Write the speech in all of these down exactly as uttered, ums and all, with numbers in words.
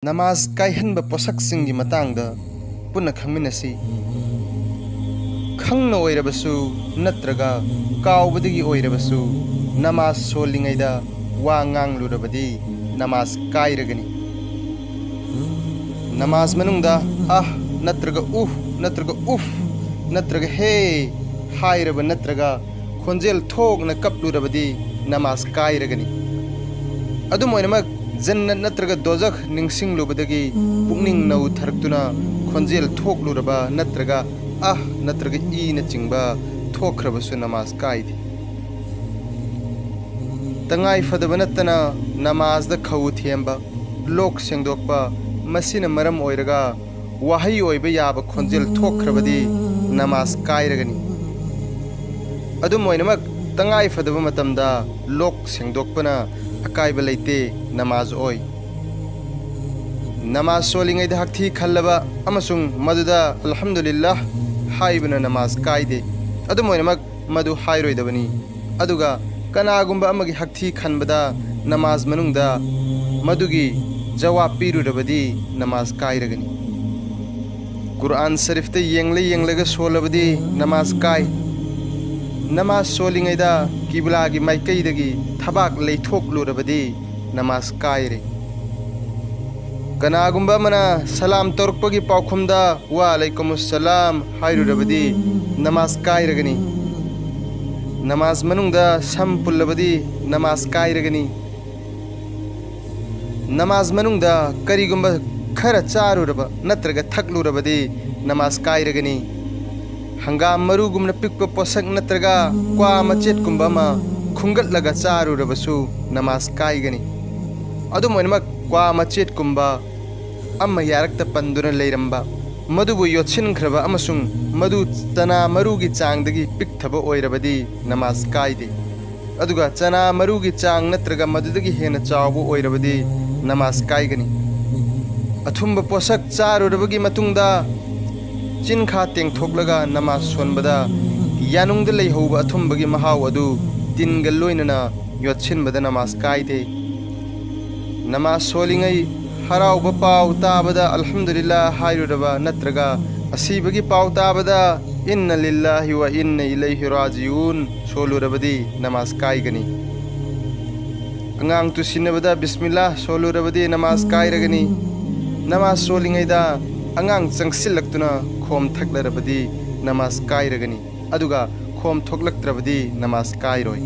ꯅꯃꯥꯖ ꯀꯥꯏꯍꯟꯕ ꯄꯣꯠꯁꯛꯁꯤꯡꯒꯤ ꯃꯇꯥꯡꯗ ꯄꯨꯟꯅ ꯈꯪꯃꯤꯟꯅꯁꯤ꯫ ꯈꯪꯅ ꯑꯣꯏꯔꯕꯁꯨ ꯅꯠꯇ꯭ꯔꯒ ꯀꯥꯎꯕꯗꯒꯤ ꯑꯣꯏꯔꯕꯁꯨ ꯅꯃꯥꯖ ꯁꯣꯜꯂꯤꯉꯩꯗ ꯋꯥ ꯉꯥꯡꯂꯨꯔꯕꯗꯤ ꯅꯃꯥꯖ ꯀꯥꯏꯔꯒꯅꯤ꯫ ꯅꯃꯥꯖ ꯃꯅꯨꯡꯗ ꯑꯍ ꯅꯠꯇ꯭ꯔꯒ ꯎꯍ ꯅꯠꯇ꯭ꯔꯒ ꯎꯐ ꯅꯠꯇ꯭ꯔꯒ ꯍꯦ ꯍꯥꯏꯔꯕ ꯅꯠꯇ꯭ꯔꯒ ꯈꯣꯟꯖꯦꯜ ꯊꯣꯛꯅ ꯀꯞꯂꯨꯔꯕꯗꯤ ꯅꯃꯥꯖ ꯀꯥꯏꯔꯒꯅꯤ꯫ ꯑꯗꯨꯝ ꯑꯣꯏꯅꯃꯛ, ꯖꯟꯅꯠ ꯅꯠꯇ꯭ꯔꯒ ꯗꯣꯖꯈ ꯅꯤꯡꯁꯤꯡꯂꯨꯕꯗꯒꯤ ꯄꯨꯛꯅꯤꯡ ꯅꯧꯊꯔꯛꯇꯨꯅ ꯈꯣꯟꯖꯦꯜ ꯊꯣꯛꯂꯨꯔꯕ ꯅꯠꯇ꯭ꯔꯒ ꯑꯍ ꯅꯠꯇ꯭ꯔꯒ ꯏꯅꯆꯤꯡꯕ ꯊꯣꯛꯈ꯭ꯔꯕꯁꯨ ꯅꯃꯥꯖ ꯀꯥꯏꯗꯦ꯫ ꯇꯉꯥꯏ ꯐꯗꯕ ꯅꯠꯇꯅ ꯅꯃꯥꯖꯗ ꯈꯧ ꯊꯦꯝꯕ, ꯂꯣꯛ ꯁꯦꯡꯗꯣꯛꯄ, ꯃꯁꯤꯅ ꯃꯔꯝ ꯑꯣꯏꯔꯒ ꯋꯥꯍꯩ ꯑꯣꯏꯕ ꯌꯥꯕ ꯈꯣꯟꯖꯦꯜ ꯊꯣꯛꯈ꯭ꯔꯕꯗꯤ ꯅꯃꯥꯖ ꯀꯥꯏꯔꯒꯅꯤ꯫ ꯑꯗꯨꯝ ꯑꯣꯏꯅꯃꯛ, ꯇꯉꯥꯏ ꯐꯗꯕ ꯃꯇꯝꯗ ꯂꯣꯛ ꯁꯦꯡꯗꯣꯛꯄꯅ ꯑꯀꯥꯏꯕ ꯂꯩꯇꯦ, ꯅꯃꯥꯖ ꯑꯣꯏ꯫ ꯅꯃꯥꯖ ꯁꯣꯜꯂꯤꯉꯩꯗ ꯍꯛꯊꯤ ꯈꯜꯂꯕ ꯑꯃꯁꯨꯡ ꯃꯗꯨꯗ "ꯑꯜꯍꯝꯗꯨꯂꯤꯜꯂꯥꯍ" ꯍꯥꯏꯕꯅ ꯅꯃꯥꯖ ꯀꯥꯏꯗꯦ꯫ ꯑꯗꯨꯝ ꯑꯣꯏꯅꯃꯛ, ꯃꯗꯨ ꯍꯥꯏꯔꯣꯏꯗꯕꯅꯤ꯫ ꯑꯗꯨꯒ ꯀꯅꯥꯒꯨꯝꯕ ꯑꯃꯒꯤ ꯍꯛꯊꯤ ꯈꯟꯕꯗ ꯅꯃꯥꯖ ꯃꯅꯨꯡꯗ ꯃꯗꯨꯒꯤ ꯖꯋꯥꯕ ꯄꯤꯔꯨꯔꯕꯗꯤ ꯅꯃꯥꯖ ꯀꯥꯏꯔꯒꯅꯤ꯫ ꯀꯨꯔꯑꯥꯟ ꯁꯔꯤꯐꯇ ꯌꯦꯡꯂ ꯌꯦꯡꯂꯒ ꯁꯣꯜꯂꯕꯗꯤ ꯅꯃꯥꯖ ꯀꯥꯏ꯫ ꯅꯃꯥꯖ ꯁꯣꯜꯂꯤꯉꯩꯗ ꯀꯤꯕ꯭ꯂꯥꯒꯤ ꯃꯥꯏꯀꯩꯗꯒꯤ ꯊꯕꯥꯛ ꯂꯩꯊꯣꯛꯂꯨꯔꯕꯗꯤ ꯅꯃꯥꯖ ꯀꯥꯏꯔꯦ꯫ ꯀꯅꯥꯒꯨꯝꯕ ꯑꯃꯅ ꯁꯂꯥꯝ ꯇꯧꯔꯛꯄꯒꯤ ꯄꯥꯎꯈꯨꯝꯗ "ꯋꯥ ꯑꯂꯩꯀꯨꯃꯨꯁ ꯁꯂꯥꯝ" ꯍꯥꯏꯔꯨꯔꯕꯗꯤ ꯅꯃꯥꯖ ꯀꯥꯏꯔꯒꯅꯤ꯫ ꯅꯃꯥꯖ ꯃꯅꯨꯡꯗ ꯁꯝ ꯄꯨꯜꯂꯕꯗꯤ ꯅꯃꯥꯖ ꯀꯥꯏꯔꯒꯅꯤ꯫ ꯅꯃꯥꯖ ꯃꯅꯨꯡꯗ ꯀꯔꯤꯒꯨꯝꯕ ꯈꯔ ꯆꯥꯔꯨꯔꯕ ꯅꯠꯇ꯭ꯔꯒ ꯊꯛꯂꯨꯔꯕꯗꯤ ꯅꯃꯥꯖ ꯀꯥꯏꯔꯒꯅꯤ꯫ ꯍꯪꯒꯥꯝ ꯃꯔꯨꯒꯨꯝꯅ ꯄꯤꯛꯄ ꯄꯣꯠꯁꯛ ꯅꯠꯇ꯭ꯔꯒ ꯀ꯭ꯋꯥ ꯃꯆꯦꯠꯀꯨꯝꯕ ꯑꯃ ꯈꯨꯝꯒꯠꯂꯒ ꯆꯥꯔꯨꯔꯕꯁꯨ ꯅꯃꯥꯖ ꯀꯥꯏꯒꯅꯤ꯫ ꯑꯗꯨꯝ ꯑꯣꯏꯅꯃꯛ, ꯀ꯭ꯋꯥ ꯃꯆꯦꯠꯀꯨꯝꯕ ꯑꯃ ꯌꯥꯔꯛꯇ ꯄꯟꯗꯨꯅ ꯂꯩꯔꯝꯕ, ꯃꯗꯨꯕꯨ ꯌꯣꯠꯁꯤꯟꯈ꯭ꯔꯕ ꯑꯃꯁꯨꯡ ꯃꯗꯨ ꯆꯅꯥ ꯃꯔꯨꯒꯤ ꯆꯥꯡꯗꯒꯤ ꯄꯤꯛꯊꯕ ꯑꯣꯏꯔꯕꯗꯤ ꯅꯃꯥꯖ ꯀꯥꯏꯗꯦ꯫ ꯑꯗꯨꯒ ꯆꯅꯥ ꯃꯔꯨꯒꯤ ꯆꯥꯡ ꯅꯠꯇ꯭ꯔꯒ ꯃꯗꯨꯗꯒꯤ ꯍꯦꯟꯅ ꯆꯥꯎꯕ ꯑꯣꯏꯔꯕꯗꯤ ꯅꯃꯥꯖ ꯀꯥꯏꯒꯅꯤ꯫ ꯑꯊꯨꯝꯕ ꯄꯣꯠꯁꯛ ꯆꯥꯔꯨꯔꯕꯒꯤ ꯃꯇꯨꯡꯗ ꯆꯤꯟꯈꯥ ꯇꯦꯡꯊꯣꯛꯂꯒ ꯅꯃꯥꯖ ꯁꯣꯟꯕꯗ ꯌꯥꯅꯨꯡꯗ ꯂꯩꯍꯧꯕ ꯑꯊꯨꯝꯕꯒꯤ ꯃꯍꯥꯎ ꯑꯗꯨ ꯇꯤꯟꯒ ꯂꯣꯏꯅꯅ ꯌꯣꯠꯁꯤꯟꯕꯗ ꯅꯃꯥꯖ ꯀꯥꯏꯗꯦ꯫ ꯅꯃꯥꯖ ꯁꯣꯜꯂꯤꯉꯩ ꯍꯔꯥꯎꯕ ꯄꯥꯎ ꯇꯥꯕꯗ ꯑꯜꯍꯝꯗꯨꯂꯤꯜꯂꯥ ꯍꯥꯏꯔꯨꯔꯕ ꯅꯠꯇ꯭ꯔꯒ ꯑꯁꯤꯕꯒꯤ ꯄꯥꯎ ꯇꯥꯕꯗ ꯏꯟꯅ ꯂꯤꯜꯂꯥꯍꯤ ꯋ ꯏꯟꯅ ꯏꯂꯩꯍꯤ ꯔꯥꯖꯤꯎꯟ ꯁꯣꯜꯂꯨꯔꯕꯗꯤ ꯅꯃꯥꯖ ꯀꯥꯏꯒꯅꯤ꯫ ꯑꯉꯥꯡ ꯇꯨꯁꯤꯟꯅꯕꯗ ꯕꯤꯁꯃꯤꯜꯂꯥ ꯁꯣꯜꯂꯨꯔꯕꯗꯤ ꯅꯃꯥꯖ ꯀꯥꯏꯔꯒꯅꯤ꯫ ꯅꯃꯥꯖ ꯁꯣꯜꯂꯤꯉꯩꯗ ꯑꯉꯥꯡ ꯆꯪꯁꯤꯜꯂꯛꯇꯨꯅ ꯈꯣꯝ ꯊꯛꯂꯔꯕꯗꯤ ꯅꯃꯥꯖ ꯀꯥꯏꯔꯒꯅꯤ꯫ ꯑꯗꯨꯒ ꯈꯣꯝ ꯊꯣꯛꯂꯛꯇ꯭ꯔꯕꯗꯤ ꯅꯃꯥꯖ ꯀꯥꯏꯔꯣꯏ꯫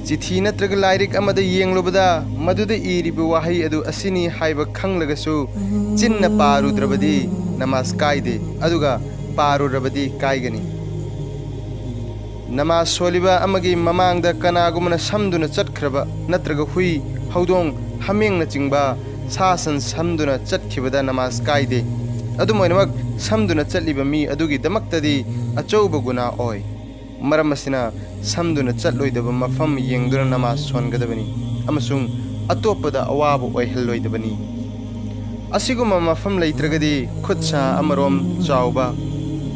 ꯆꯤꯊꯤ ꯅꯠꯇ꯭ꯔꯒ ꯂꯥꯏꯔꯤꯛ ꯑꯃꯗ ꯌꯦꯡꯂꯨꯕꯗ ꯃꯗꯨꯗ ꯏꯔꯤꯕ ꯋꯥꯍꯩ ꯑꯗꯨ ꯑꯁꯤꯅꯤ ꯍꯥꯏꯕ ꯈꯪꯂꯒꯁꯨ ꯆꯤꯟꯅ ꯄꯥꯔꯨꯗ꯭ꯔꯕꯗꯤ ꯅꯃꯥꯖ ꯀꯥꯏꯗꯦ, ꯑꯗꯨꯒ ꯄꯥꯔꯨꯔꯕꯗꯤ ꯀꯥꯏꯒꯅꯤ꯫ ꯅꯃꯥꯖ ꯁꯣꯜꯂꯤꯕ ꯑꯃꯒꯤ ꯃꯃꯥꯡꯗ ꯀꯅꯥꯒꯨꯝꯕꯅ ꯁꯝꯗꯨꯅ ꯆꯠꯈ꯭ꯔꯕ ꯅꯠꯇ꯭ꯔꯒ ꯍꯨꯏ, ꯍꯧꯗꯣꯡ, ꯍꯥꯃꯦꯡꯅꯆꯤꯡꯕ ꯁꯥ ꯁꯟ ꯁꯝꯗꯨꯅ ꯆꯠꯈꯤꯕꯗ ꯅꯃꯥꯖ ꯀꯥꯏꯗꯦ꯫ ꯑꯗꯨꯝ ꯑꯣꯏꯅꯃꯛ, ꯁꯝꯗꯨꯅ ꯆꯠꯂꯤꯕ ꯃꯤ ꯑꯗꯨꯒꯤꯗꯃꯛꯇꯗꯤ ꯑꯆꯧꯕ ꯒꯨꯅꯥ ꯑꯣꯏ꯫ ꯃꯔꯝ ꯑꯁꯤꯅ, ꯁꯝꯗꯨꯅ ꯆꯠꯂꯣꯏꯗꯕ ꯃꯐꯝ ꯌꯦꯡꯗꯨꯅ ꯅꯃꯥꯖ ꯁꯣꯟꯒꯗꯕꯅꯤ ꯑꯃꯁꯨꯡ ꯑꯇꯣꯞꯄꯗ ꯑꯋꯥꯕ ꯑꯣꯏꯍꯜꯂꯣꯏꯗꯕꯅꯤ꯫ ꯑꯁꯤꯒꯨꯝꯕ ꯃꯐꯝ ꯂꯩꯇ꯭ꯔꯒꯗꯤ, ꯈꯨꯠ ꯁꯥ ꯑꯃꯔꯣꯝ ꯆꯥꯎꯕ,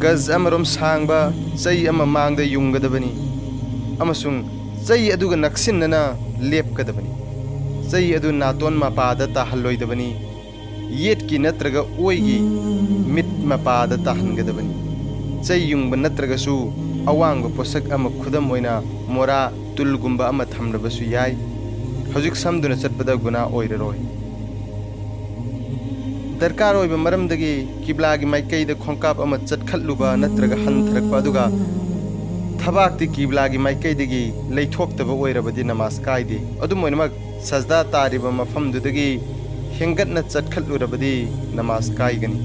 ꯒꯖ ꯑꯃꯔꯣꯝ ꯁꯥꯡꯕ ꯆꯩ ꯑꯃ ꯃꯥꯡꯗ ꯌꯨꯡꯒꯗꯕꯅꯤ ꯑꯃꯁꯨꯡ ꯆꯩ ꯑꯗꯨꯒ ꯅꯛꯁꯤꯟꯅꯅ ꯂꯦꯞꯀꯗꯕꯅꯤ꯫ ꯆꯩ ꯑꯗꯨ ꯅꯥꯇꯣꯟ ꯃꯄꯥꯗ ꯇꯥꯍꯜꯂꯣꯏꯗꯕꯅꯤ꯫ ꯌꯦꯠꯀꯤ ꯅꯠꯇ꯭ꯔꯒ ꯑꯣꯏꯒꯤ ꯃꯤꯠ ꯃꯄꯥꯗ ꯇꯥꯍꯟꯒꯗꯕꯅꯤ꯫ ꯆꯩ ꯌꯨꯡꯕ ꯅꯠꯇ꯭ꯔꯒꯁꯨ ꯑꯋꯥꯡꯕ ꯄꯣꯠꯁꯛ ꯑꯃ, ꯈꯨꯗꯝ ꯑꯣꯏꯅ ꯃꯣꯔꯥ, ꯇꯨꯜꯒꯨꯝꯕ ꯑꯃ ꯊꯝꯂꯕꯁꯨ ꯌꯥꯏ꯫ ꯍꯧꯖꯤꯛ ꯁꯝꯗꯨꯅ ꯆꯠꯄꯗ ꯒꯨꯅꯥ ꯑꯣꯏꯔꯔꯣꯏ꯫ ꯗꯔꯀꯥꯔ ꯑꯣꯏꯕ ꯃꯔꯝꯗꯒꯤ ꯀꯤꯕ꯭ꯂꯥꯒꯤ ꯃꯥꯏꯀꯩꯗ ꯈꯣꯡꯀꯥꯞ ꯑꯃ ꯆꯠꯈꯠꯂꯨꯕ ꯅꯠꯇ꯭ꯔꯒ ꯍꯟꯊꯔꯛꯄ, ꯑꯗꯨꯒ ꯊꯕꯥꯛꯇꯤ ꯀꯤꯕ꯭ꯂꯥꯒꯤ ꯃꯥꯏꯀꯩꯗꯒꯤ ꯂꯩꯊꯣꯛꯇꯕ ꯑꯣꯏꯔꯕꯗꯤ ꯅꯃꯥꯖ ꯀꯥꯏꯗꯦ꯫ ꯑꯗꯨꯝ ꯑꯣꯏꯅꯃꯛ, ꯁꯖꯗꯥ ꯇꯥꯔꯤꯕ ꯃꯐꯝꯗꯨꯗꯒꯤ ꯍꯦꯟꯒꯠꯅ ꯆꯠꯈꯠꯂꯨꯔꯕꯗꯤ ꯅꯃꯥꯖ ꯀꯥꯏꯒꯅꯤ꯫